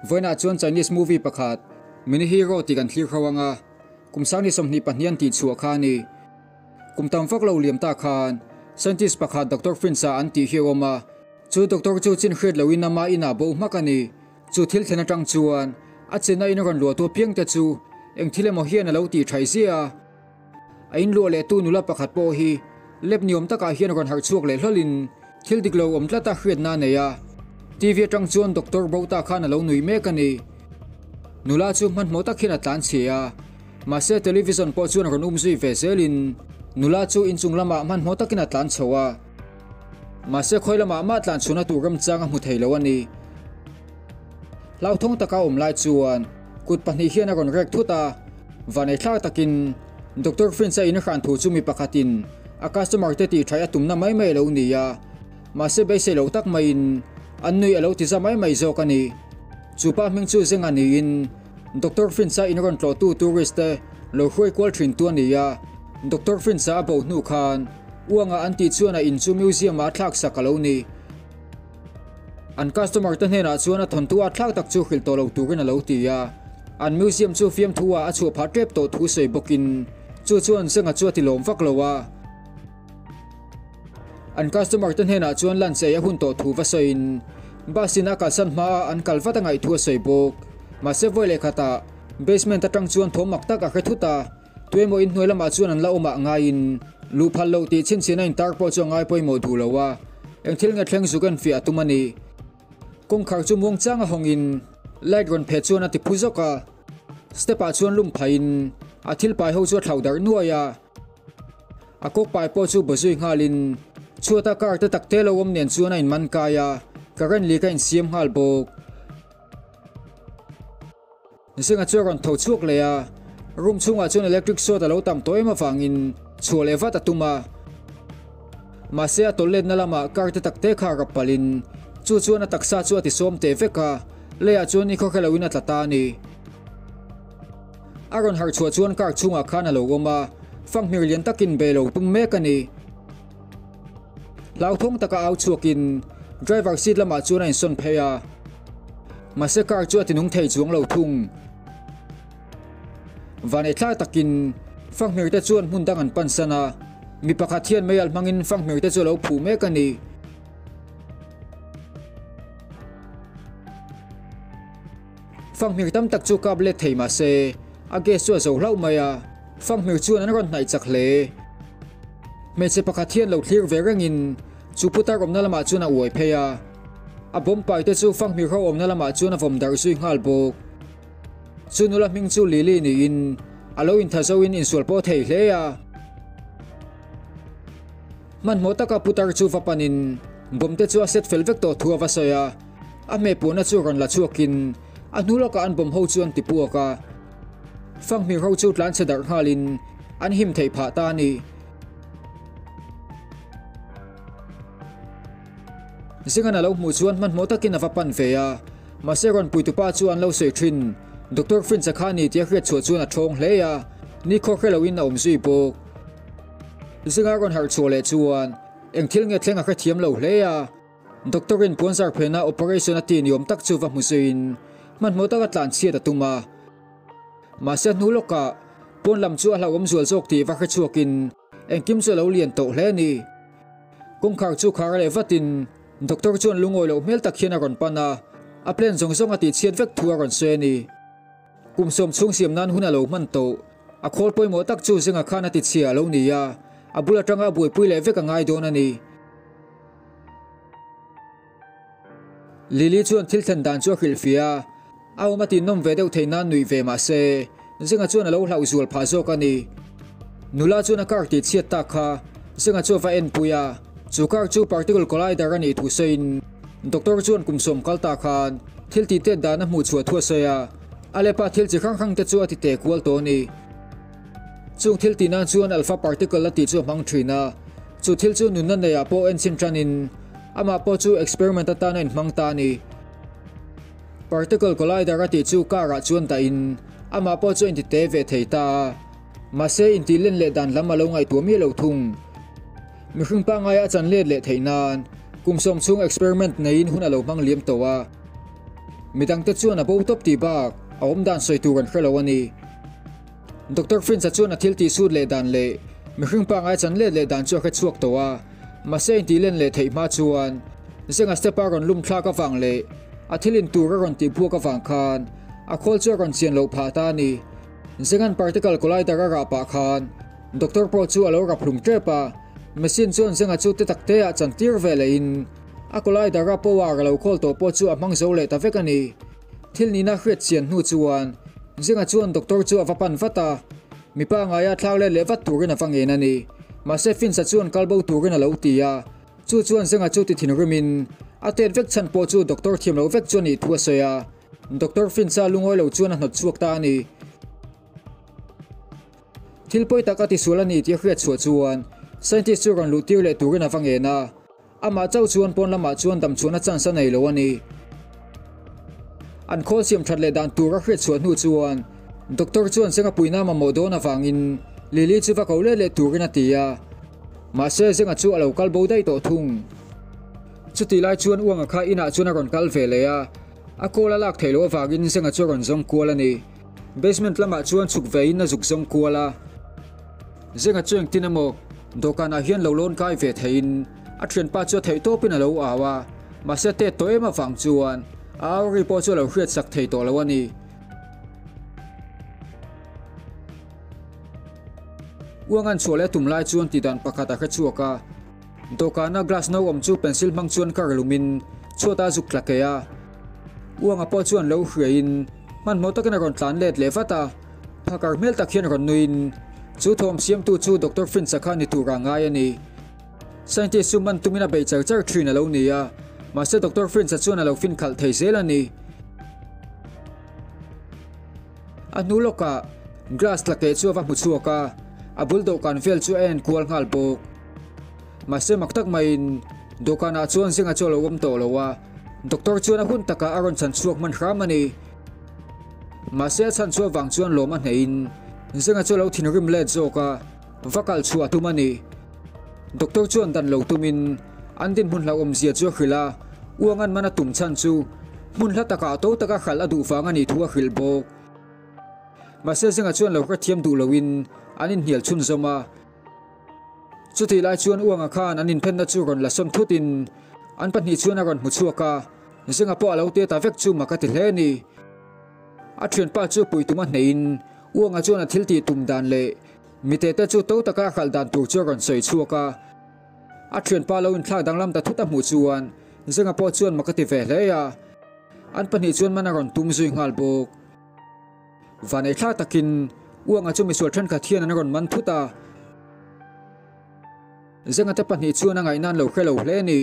Vawiinah chuan Chinese movie pakhat Mini Hero tih kan thlir kho anga kum sang ni 22 an tih chhuah kha a ni. Kum tam vak lo liam ta khan scientist pakhat Doctor Frinsa an tih hi a awm a, chu doctor chu chin hriat loin ama inah bo hmak a ni. Chu thil thlen atang chuan a chenna in a rawn luah tu apiang te chu eng thil emaw hian a lo tih thaih ziah a. A inluah leh tu nula pakhat pawh hi lep ni awm takah hian rawn harh chhuak leh hlawlin thil dik lo awm tlat a hriatna a nei a. TV atang chuan Doctor Bota khan a lo nui mek a ni. Nula chu hmanhmawh tak hian a tlan chhe a, mahse television pawh chuan rawn um zui ve zelin nula chu inchung lamah hmanhmawh takin a tlan chho a. Mahse khawi lamah mah tlan chhuahna tur remchang a hmu thei lo a ni. Hlauthawng taka awm lai chuan kut pahnih hian a rawn rek thut a, vanei thlak takin Doctor Fringe-a in hran thu chu mi pakhatin a customer te tih thaih a tumna mai mai a lo ni a, mahse beisei lo tak maiin an nui a lo ti za mai mai zawk a ni. Chu pa hming chu Zenga niin Doctor Fringe-a in rawn tlawhtu tourist te lo hruai kual thin tu a ni a, Doctor Fringe-a a bo hnu khan Uanga an tih chuan a in chu museum-ah a thlak sak a lo ni. An customer te hnenah chuan a thawntu a thlak tak chu hrilh tawh lo turin a lo ti a, an museum chu fiamthu ah a chhuah phah tep tawh thu sawi bawkin chu chuan Zenga chu a ti lawm vak lo a. An customer te hnenah chuan lunch ei a hun tawh thu va sawiin bus in a kalsan hma a an kal vat a ngaih thu a sawi bawk. Mahse vawi leh khatah basement atang chuan thawm mak tak a hre thut a. Tuemaw inhnuai lamah chuan an la awm ah ngaiin luh phal loh tih chhinchhiahna intar pawh chu a ngai pawimawh duh lo a, eng thil nge thleng zuk en fiah a tum a ni. Kawngkhar chu muang chang a hawngin light rawn phe chuan a ti phu zawk a, step ah chuan lum phaiin a thil pai ho chu a thlauh darh nuai a, a kawk pai pawh chu baw zui nghalin chhuata car te tak te lo awm nen chuan a inman kai a, current leak a insiam nghal bawk. Zinga chu a rawn tho chhuak leh a, room chhungah chuan electric short a lo tam tawh em avangin chhuah leh vat a tum a. Mahse a tawlh letna lamah car te tak te kha a rap palhin chu chuan a taksa chu a ti sawm teh vek a, leiah chuan ni khawkhe loin a tla ta a ni. A rawn harh chhuah chuan car chhungah khan a lo awm a, fanghmir lian takin be lo tum mek a ni. Hlauthawng taka au chhuakin driver seat lamah chuan a insawn phei a, mahse car chu a tinung thei chuang lo thung. Vanei thlak takin fanghmir te chuan hmun dang an pan san a, mi pakhat hian meialh hmangin fanghmir te chu a lo phuh mek a ni. Fanghmir tam tak chu kap let thei mahse a gas chu a zo hlauh mai a, fanghmir chuan an rawn hnaih chak hle. Hmeichhe pakhat hian lo thlir ve rengin chu putar awmna lamah chuan a uai phei a, a bawm pai te chu fanghmir ho awmna lamah chuan a vawm darh zui nghal bawk. Chu nula hming chu Lily niin a lo intha zoin insual pawh thei hle a. Hmanhmawh taka putar chu va panin bawm te chu a set fel vek tawh thu a va sawi a. A hmehpuahna chu rawn la chhuakin a hnu lawkah an bawm ho chu an ti puak a, fanghmir ho chu tlan chhe darh nghalin an him theih phah ta a ni. Zingan a lo hmuh chuan hmanhmawh takin a va pan ve a, mahse rawn puitupa chu an lo sawi thin. Doctor Fringe-a kha a ni tih a hriat chhuah chuan a thawng hle a, nikhaw hre loin a awm zui bawk. Zinga rawn harh chhuah leh chuan eng thil nge thleng a hrethiam lo hle a. Doctor in puanzar phena operation a ti ni awm tak chu va hmu zuiin hmanhmawh taka tlan chhiat a tum a. Mahse a hnu lawkah pawn lam chu a hlauhawm zual zawk tih va hre chhuakin engkim chu a lo lian tawh hle a ni. Kawngkhar chu khar leh vatin doctor chuan lungawi loh hmel tak hian a rawn pan a, a plan zawng zawng a tih chhiat vek thu a rawn sawi a ni. Kum sawm chhung siam nan hun a lo hman tawh. A khawl pawimawh tak chu zinga khan a ti chhia a lo ni a, a bul atanga a buaipui leh vek a ngai dawn a ni. Lily chuan thil thlen dan chu a hrilhfiah a, a awm a tihnawm ve deuh theih nan nuih ve mah se, Zinga chuan a lo hlauh zual phah zawk a ni. Nula chuan a car tih chhiat tak kha Zinga chu a va enpui a, chu car chu particle collider a nih thu sawiin doctor chuan kum sawm kal ta khan thil tih tet dan a hmuh chhuah thu a sawi a, a lepa thil chi hrang hrang te chu a ti teh kual tawh a ni. Chung thil tih nan chuan alpha particle a tih chu a hmang thin a, chu thil chu nunna neiah pawh enchhin tanin amah pawh chu experiment atan a inhmang ta a ni. Particle collider a tih chu car ah chuan dahin amah pawh chu a inti te ve thei ta a, mahse intih len leh dan lam a lo ngaihtuah miah lo thung. Mihring pangngaia a chan let leh theih nan kum sawm chhung experiment neiin hun a lo hmang liam tawh a. Midangte chuan a bo tawp tih bak a awm dan sawi tur an hre lo a ni. Doctor Finch-a chuan a thil tih sut leh dan leh mihring pangngai chan let leh dan chu a hre chhuak tawh a, mahse intih len leh theih hma chuan Zenga step-a rawn lum thlak avang leh a thil in tur a rawn tih buak avang khan a khawl chu a rawn chian loh phah ta a ni. Zenga'n particle collider a rah pah khan Doctor pawh chu a lo rap hlum tep a, machine chuan Zenga chu te tak te ah chan tir ve leh in a collider a power a lo khawl tawh pawh chu a hmang zo leh ta vek a ni. Thil nihna hriat chian hnu chuan Zenga chuan doctor chu a va pan vat a, mipa ngaia thlak let leh vat turin a va ngen a ni. Mahse Finch-a chuan kal bo turin a lo ti a, chu chuan Zenga chu ti thinrim in a tet vek chhan pawh chu doctor thiam loh vek chu a nih thu a sawi a, Doctor Finch-a lungawi lo chuan a hnawt chhuak ta a ni. Thil pawi tak a tisual a ni tih a hriat chhuah chuan scientist chu rawn luh tir leh turin a va ngen a, amah chauh chuan pawn lamah chuan damchhuahna chance a nei lo a ni. An khawl siam that leh dan tur a hriat chhuah hnu chuan doctor chuan Zenga puina mamawh dawn avangin Lily chu va ko let leh turin a ti a, mahse Zenga chu a lo kal bo daih tawh thung. Chutih lai chuan Uanga kha inah chuan a rawn kal ve leh a, a call a lak theih loh avangin Zenga chu a rawn zawng kual a ni. Basement lamah chuan chhuk ve in a zuk zawng kual a. Zenga chu engtin emaw dawhkanah hian lo lawn kai ve theiin a thianpa chu a theih tawpin a lo au a, mahse tet tawh em avang chuan a au ri pawh chu a lo hriat sak thei tawh lo a ni. Uangan chhuah leh tum lai chuan tihdan pakhat a hre chhuak a, dawhkana glass no awm chu pencil hmang chuan kar lumin chhuat a zuk tla keh a. Uanga pawh chuan lo hriain hmanhmawh takin a rawn tlan let leh vat a, phakar hmel tak hian rawn nuiin chu thawm siamtu chu Doctor Finch-a kha ni tura ngai a ni. Scientist chu man tumin a bei char char thin a lo ni a, mahse Doctor Finch-a chuan a lo fin khalh thei zel a ni. A hnu lawkah glass tla keh chu a va hmu chhuak a, a bul dawhkan vel chu a en kual nghal bawk. Mahse mak tak maiin dawhkanah chuan zinga chu a lo awm tawh lo a, doctor chuan a hun takah a rawn chhan chhuak hman hram a ni. Mahse a chhan chhuah vang chuan lawm a hneihin zinga chu a lo thinrim let zawk a, va kal chhuah a tum a ni. Doctor chuan dan lo tumin an dinhmun hlauhawmzia chu a hrilh a, uang an man a tum chhan chu hmun hla takah to taka hralh a duh vang a nih thu a hrilh bawk. Mahse zinga chuan lo hrethiam duh loin an inhnial chhunzawm a. Chutih lai chuan Uanga khan an inphenna chu rawn la sawn thutin an pahnih chuan a rawn hmu chhuak a, Zinga pawh a lo te ta vek chu mak a ti hle a ni. A thianpa chu pui tum a hneihin Uanga chuan a thil tih tum dan leh mitete chu to taka a hralh dan tur chu a rawn sawi chhuak a. A thianpa lo inthlak danglam ta thut a hmuh chuan Zinga pawh chuan mak a ti ve hle a, an pahnih chuan man a rawn tum zui nghal bawk. Vaneihthlak takin Uanga chu misual thenkhat hian an rawn man thut a. Zenga te pahnih chuan a ngaihna an lo hre lo hle a ni.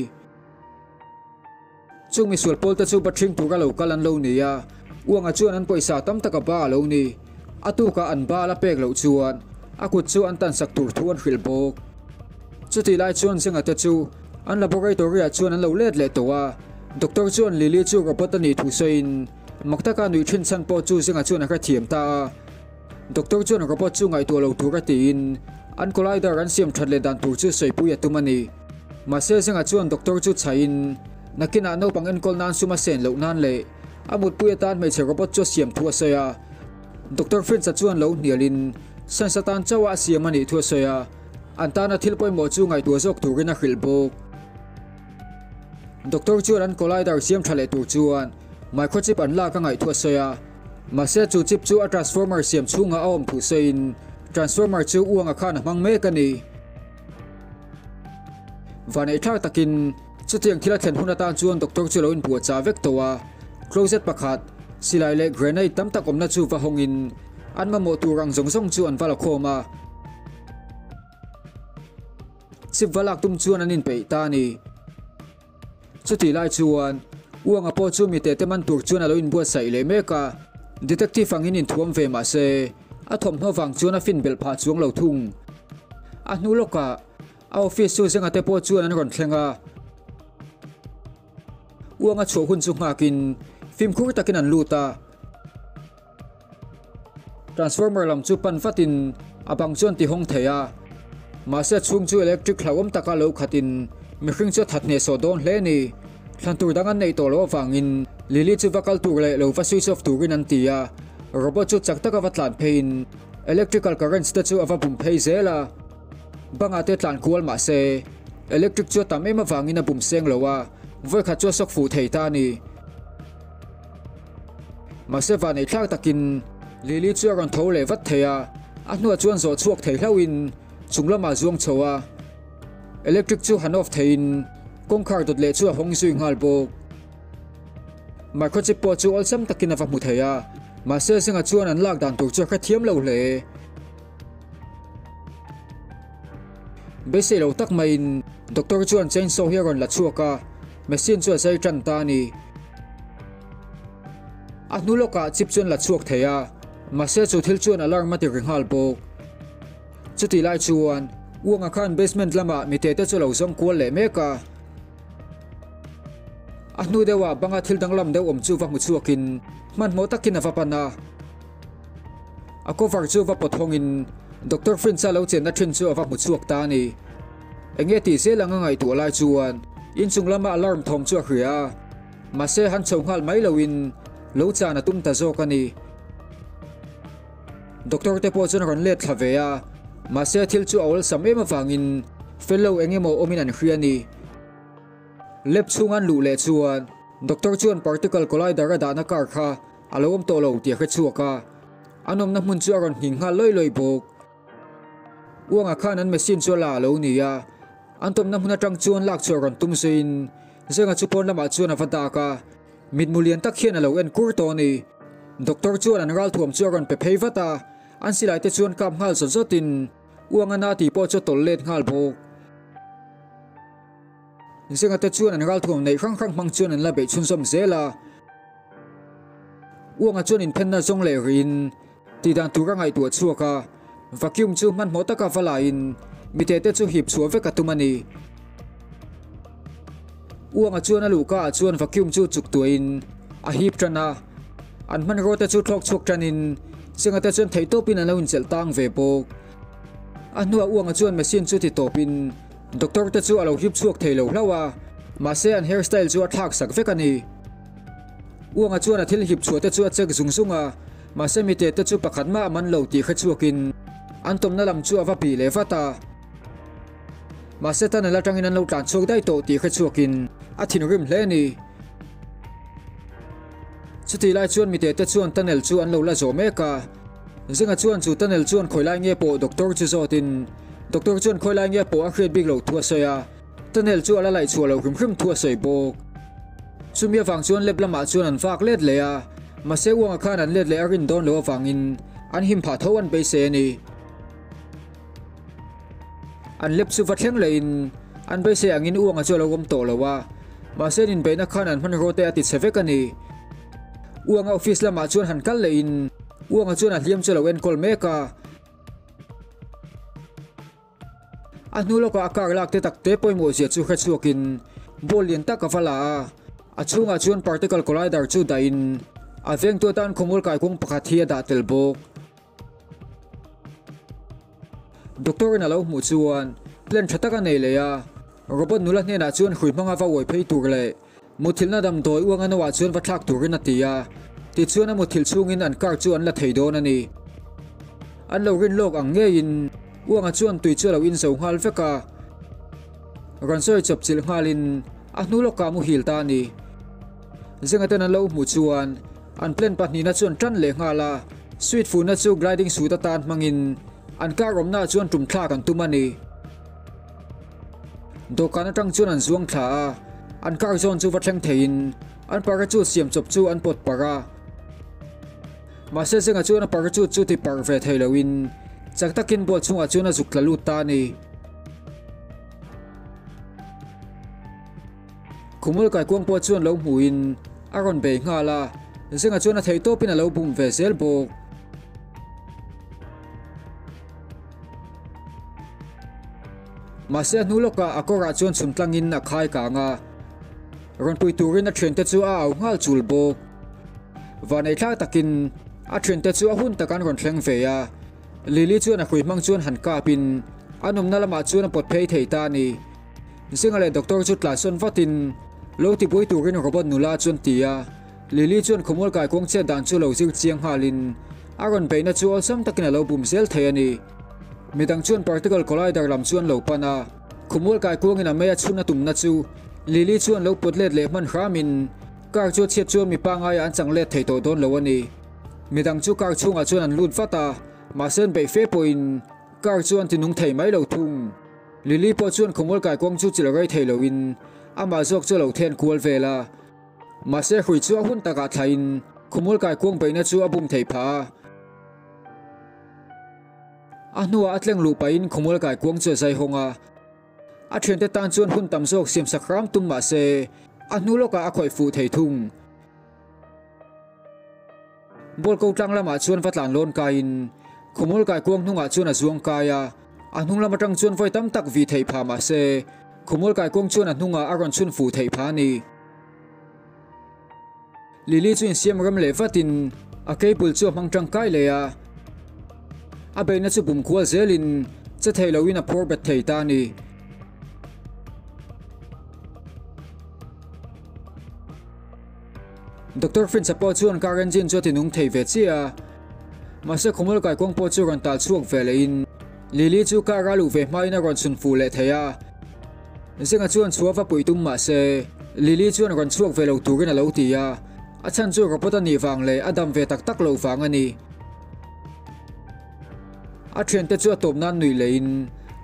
Chung misual pawl te chu bathring tura lo kal an lo ni a, Uanga chuan an pawisa tam taka ba a lo ni. A tukah an ba la pek loh chuan a kut chu an tansak tur thu an hrilh bawk. Chutih lai chuan Zenga te chu an laboratory ah chuan an lo let leh tawh a, doctor chuan Lily chu robot a nih thu sawiin, Mak taka nuih thin chhan pawh chu Zinga chuan a hrethiam ta a. Doctor chuan robot chu ngaihtuah lo tura tiin an collider an siam that leh dan tur chu sawipui a tum a ni. Mahse Zinga chuan doctor chu chhaihin nakinah naupang enkawl nan sum a sen loh nan leh a mutpui atan hmeichhe robot chu a siam thu a sawi a. Doctor Fritz-a chuan lo hnialin science atan chauh a siam a nih thu a sawi a, an tana thil pawimawh chu ngaihtuah zawk turin a hrilh bawk. Doctor chuan an collider siam tha leh tur chuan microchip an lak a ngaih thu a sawi a, mahse chu chip chu a transformer siam chhungah a awm thu sawiin transformer chu uanga khan a hmang mek a ni. Vaneihthlak takin chutiang thil a thlen hun atan chuan doctor chu lo inbuatchah vek tawh a, closet pakhat, silai leh grenade tam tak awmna chu va hawngin an mamawh tur ang zawng zawng chu an va la khawm a. Chip va lak tum chuan an inpeih ta a ni. Chutih lai chuan Uanga pawh chu mi tete man tur chuan a lo inbuatsaih leh mek a, detective angin inthuam ve mah se a thawmhnaw vang chuan a fin belh phah chuang lo thung. A hnu lawkah a office chu Zenga te pawh chuan an rawn thleng a. Uanga chhuah hun chu nghakin fimkhur takin an lut a. Transformer lam chu pan vatin a bang chuan ti hawng thei a, mahse a chhung chu electric hlauhawm taka lo khatin mihring chu a that hnehsawh dawn hle a ni. Thlan tur dang an neih tawh loh avangin Lily chu va kal tur leh lo va switch off turin an ti a, robot chu chak taka va tlan pheiin electrical currents te chu a va bum phei zel a. Bangah te tlan kual mah se electric chu a tam em avangin a bum seng lo a, vawikhat chu a sawk fuh thei ta a ni. Mahse vanei thlak takin Lily chu a rawn tho leh vat thei a, a hnuah chuan zawh chhuak thei hlauhin chung lamah zuang chho a. Electric chu han off theiin kawngkhar dawt leh chu a hawng zui nghal bawk. Microchip pawh chu awlsam takin a va hmu thei a, mahse Zinga chuan an lak dan tur chu a hrethiam lo hle. Beisei lo tak maiin doctor chuan chainsaw hi a rawn la chhuak a, machine chu a zai tan ta a ni. A hnu lawkah chip chuan la chhuak thei a, mahse chu thil chuan alarm a ti ri nghal bawk. Chutih lai chuan Uanga khan basement lamah mite te chu a lo zawng kual leh mek a. A hnu deuhah banga thil danglam deuh awm chu va hmu chhuakin hmanhmawh takin a va pan a. A cover chu va pawt hawngin Doctor Fringe-a lo chenna thin chu a va hmu chhuak ta a ni. Enge tih zel anga ngaihtuah lai chuan inchung lama alarm thawm chu a hria a, mahse han chho nghal mai loin lo chan a tum ta zawk a ni. Doctor te pawh chuan rawn let thla ve a, mahse thil chu a awlsam em avangin fel lo eng emaw awmin an hria a ni. Lab chhung an luh leh chuan Doctor chuan particle collider a dahna car kha a lo awm tawh lo tih a hre chhuak a, an awmna hmun chu a rawn nghing nghal lawi lawi bawk. Uangah khan an machine chu a la a lo ni a, an tawmna hmun atang chuan lak chhuah rawn tum zuiin Zenga chu pawn lamah chuan a va dak a, mitmu lian tak hian a lo en kur tawh a ni. Doctor chuan an ralthuam chu a rawn pe phei vat a, an silai te chuan kap nghal zawt zawtin Uanga na tih pawh chu a tawlh let nghal bawk. Zenga te chuan an ralthuam neih hrang hrang hmang chuan an la beih chhunzawm zel a. Uanga chuan inphenna zawng leh riin tihdan tur a ngaihtuah chhuak a, vacuum chu hmanhmawh taka va laiin miteh te chu hip chhuah vek a tum a ni. Uanga chuan a luhka ah chuan vacuum chu chuk tuahin a hip tan a, an hmanraw te chu thlawk chhuak tanin Zenga te chuan theihtawpin an lo inchelh tang ve bawk. A hnuah Uanga chuan machine chu ti tawpin Doctor te chu a lo hip chhuak thei lo hlauh a, mahse an hair style chu a thlak sak vek a ni. Uanga chuan a thil hip chhuah te chu a check zung zung a, mahse mite te chu pakhat mah a man lo tih hre chhuakin an tawmna lam chu a va bih leh vat a. Mahse tunnel atangin an lo tlan chhuak daih tawh tih hre chhuakin a thinrim hle a ni. Chutih lai chuan mite te chuan tunnel chu an lo la zawh mek a, Zinga chuan chu tunnel chuan khawi lai nge pawh doctor chu zawtin doctor chuan khawi lai nge pawh a hriat bik loh thu a sawi a, tunnel chu a la laih chhuah loh hrim hrim thu a sawi bawk. Chumi avang chuan lab lamah chuan an vak let leh a, mahse Uanga khan an let leh a rin dawn loh avangin an him phah tho an beisei a ni. An lep chu va thleng lehin an beisei angin Uanga chu a lo awm tawh lo a, mahse an inbeihna khan an hmanraw te a ti chhe vek a ni. Uanga office lamah chuan han kal lehin Uanga chuan a hliam chu a lo enkawl mek a. A hnu lawkah a car lak te tak te pawimawh zia chu hre chhuakin ball lian tak a va la a, a chhungah chuan particle collider chu dahin a vengtu atan khawmual kaikawng pakhat hi a dah tel bawk. Doctor in a lo hmuh chuan plan tha tak a nei leh a, robot nula hnenah chuan hrui hmanga va uai phei tur leh muthilhna damdawi uang a noah chuan va thlak turin a ti a, tichuan a muthilh chhungin an car chu an la thei dawn a ni. An lo rin lawk ang ngeiin uanga chuan tui chu a lo inzo nghal vek a, rawn sawi chawp chilh nghalin a hnu lawkah a muhil ta a ni. Zinga ten an lo hmuh chuan an plan pahnihna chu an tan leh nghal a, suit fuhna chu gliding suit atan hmangin an car awmnaah chuan tum thlak an tum a ni. Dawhkan atang chuan an zuang thla a, an car zawn chu va thleng theiin an parachute siam chawp chu an pawt parh a. Mahse Zinga chuan a parachute chu ti parh ve thei loin chak takin boat chhungah chuan a zuk tla lut ta a ni. Khumul kaikuang pawh chuan lo hmuhin a rawn bei nghal a, Zinga chuan a theih tawpin a lo bum ve zel bawk. Mahse a hnu lawkah a kawrah chuan chhun tlangin a khai kang a, rawn pui turin a thiante chu a au nghal chul bawk. Vaneihthlak takin a thiante chu a hun tak an rawn thleng ve a, Lily chuan a hrui hmang chuan han kapin a nawmna lamah chuan a pawt phei thei ta a ni. Zinga leh doctor chu tlansawn vatin lo tibuai turin robot nula chuan ti a. Lily chuan khawmual kaikuang chet dan chu lo zir chiang nghalin a rawn beihna chu awlsam takin a lo bum zel thei a ni. Midang chuan particle collider lam chu an lo pan a, khawmual kaikuangin a mei a chhun a tumna chu Lily chuan lo pawt let leh hman hramin car chu a chhiat chuan mi pangaiah an chang let thei tawh dawn lo a ni. Midang chu car chhungah chuan an lut vat a, mahse an beih fe pawhin car chu an ti nung thei mai lo thung. Lily pawh chuan khawmual kaikuang chu chilh rei thei loin amah zawk chu a lo then kual vel a. Mahse hrui chu a hun takah thlaiin khawmual kaikuang beihna chu a bum thei phah a. A hnuah a tleng luh pahin khawmual kaikuang chu a zai hawng a. A thiante tan chuan hun tam zawk siamsak hram tum mahse a hnu lawkah a khawih fuh thei thung. Ball ko tlang lamah chuan va tlan lawn kaiin khawmual kaikuang hnungah chuan a zuang kai a, a hnung lam atang chuan vawi tam tak vi theih phah mahse khawmual kaikuang chuan a hnungah a rawn chhun fuh theih phah a ni. Lily chu insiam ram leh vatin a cable chu a hmang tangkai leh a, a beihna chu bum kual zelin che thei loin a phawr bet thei ta a ni. Doctor Finch-a pawh chuan car engine chu a ti nung thei ve chiah a, mahse khawmual kaikuang pawh chu rawn tal chhuak ve lehin Lily chu car a luh ve hmain a rawn chhun fuh leh thei a. Zenga chuan chhuah va puih tum mahse Lily chuan rawn chhuak ve lo turin a lo ti a, a chhan chu robot a nih vang leh a dam ve tak tak loh vang a ni. A thiante chu a tawp nan nuih lehin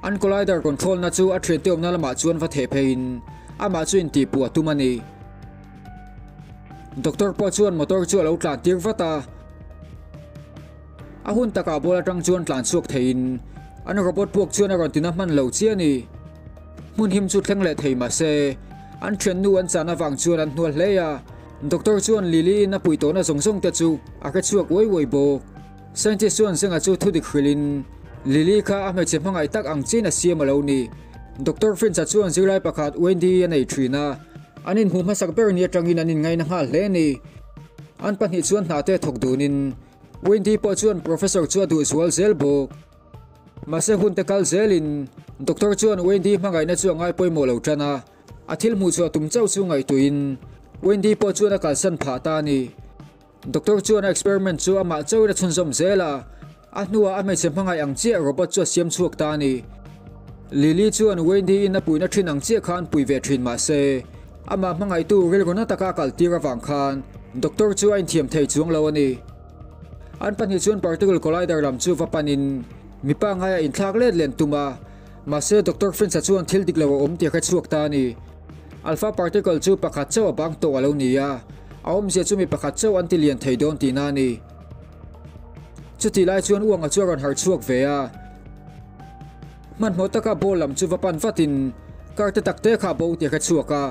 an collider control na chu a thiante awmna lamah chuan va theh pheiin amah chu intihpuh a tum a ni. Doctor pawh chuan motor chu a lo tlan tir vat a, a hun takah ball atang chuan tlan chhuak theiin an robot puak chuan a rawn tina hman lo chiah a ni. Hmun him chu thleng leh thei mahse an thiannu an chan avang chuan an hnual hle a, doctor chuan Lily in a puih tawhna zawng zawng te chu a hre chhuak uai uai bawk. Scientist chuan Zenga chu thudik hrilhin Lily kha a hmeichhe hmangaih tak ang chiin a siam a lo ni. Doctor Finch-a chuan zirlai pakhat Wendy a nei thin a, an inhmuh hmasak ber ni atangin an inngaina nghal hle a ni. An pahnih chuan hna te thawk dunin Wendy pawh chuan Professor chu a duh zual zel bawk. Mahse hun te kal zelin Doctor chuan Wendy hmangaihna chu a ngai pawimawh lo tan a, a thil hmuh chhuah tum chauh chu ngaihtuahin Wendy pawh chuan a kalsan phah ta a ni. Doctor chuan a experiment chu amah chauhin a chhunzawm zel a, a hnuah a hmeichhe hmangaih ang chiah robot chu a siam chhuak ta a ni. Lily chuan Wendy in a puihna thin ang chiah khan pui ve thin mah se, amah hmangaihtu rilru na taka a kal tir avang khan doctor chu a inthiam thei chuang lo a ni. An pahnih chuan particle collider lam chu va panin mipa ngaia inthlak let len tum a, mahse Doctor Finch-a chuan thil dik lo a awm tih a hre chhuak ta a ni. Alpha particle chu pakhat chauh a bang tawh a lo ni a, a awmzia chu mi pakhat chauh an ti lian thei dawn tihna a ni. Chutih lai chuan Uanga chu a rawn harh chhuak ve a, hmanhmawh taka ball lam chu va pan vatin car te tak te kha a bo tih a hre chhuak a,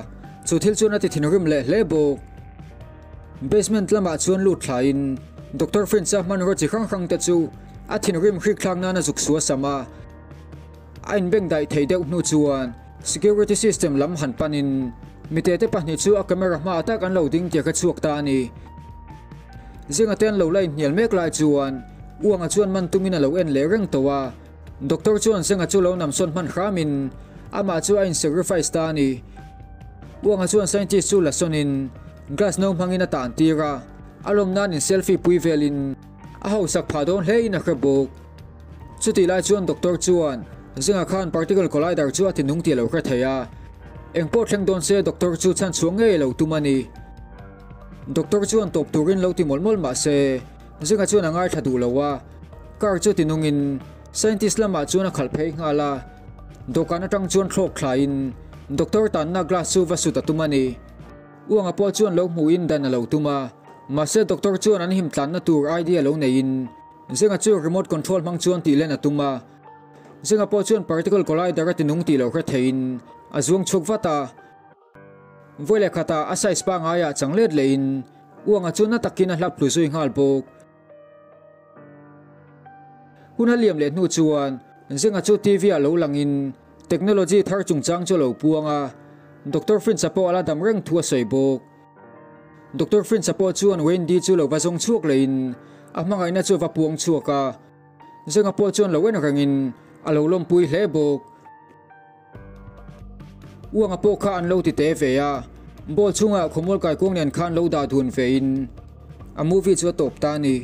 chu thil chuan a ti thinrim leh hle bawk. Basement lamah chuan lut thlaiin Doctor Finch-a hmanraw chi hrang hrang te chu a thinrim hrik thlak nan a zuk suah sam a, A inbengdaih theih deuh hnu chuan security system lam han panin mitete pahnih chu a camera hmaah tak an lo ding tih a chhuak ta a ni. Zinga te an lo la inhnial mek lai chuan Uanga chuan man tumin a lo en leh reng tawh a, doctor chuan Zinga chu lo namsawn hman hramin amah chu a in-sacrifice ta a ni. Uanga chuan scientist chu la sawnin glass no hmangin a tan tir a, a lawm nan in-selfie pui velin a hausak phah dawn hlein a hre bawk. Chutih lai chuan doctor chuan Zinga khan particle collider chu a ti nung tih a lo hre thei a, engpawh thleng dawn se doctor chu chhan chhuah ngei a lo tum a ni. Doctor chuan tawp turin lo ti mawlh mawlh mah se Zinga chuan a ngaithla duh lo a, car chu ti nungin scientist lamah chuan a khalh phei nghal a, dawhkan atang chuan thlawk thlaiin doctor tanna glass chu va sut a tum a ni. Uanga pawh chuan lo hmuhin dan a lo tum a, mahse doctor chuan an him tlanna tur idea lo neiin Zenga chu remote control hmang chuan tih len a tum a, Zenga pawh chuan particle collider a ti nung tih loh hre theiin a zuang chhuk vat a. Vawi leh khatah a size pangaiah chang let lehin Uanga chu na takin a hlap tlu zui nghal bawk. Hun a liam leh hnu chuan Zenga chu TV ah lo langin technology thar chungchang chu a lo puang a, Doctor Finch-a pawh a la dam reng thu a sawi bawk. Doctor Finch-a pawh chuan Wendy chu lo va zawng chhuak lehin a hmangaihna chu a va puang chhuak a, Zenga pawh chuan lo en rengin a lo lawmpui hle bawk. Uanga pawh kha an lo ti te ve a, Bowl chhungah khawmual kaikuang nen khan lo dah dun ve in a movie chu a tawp ta a ni.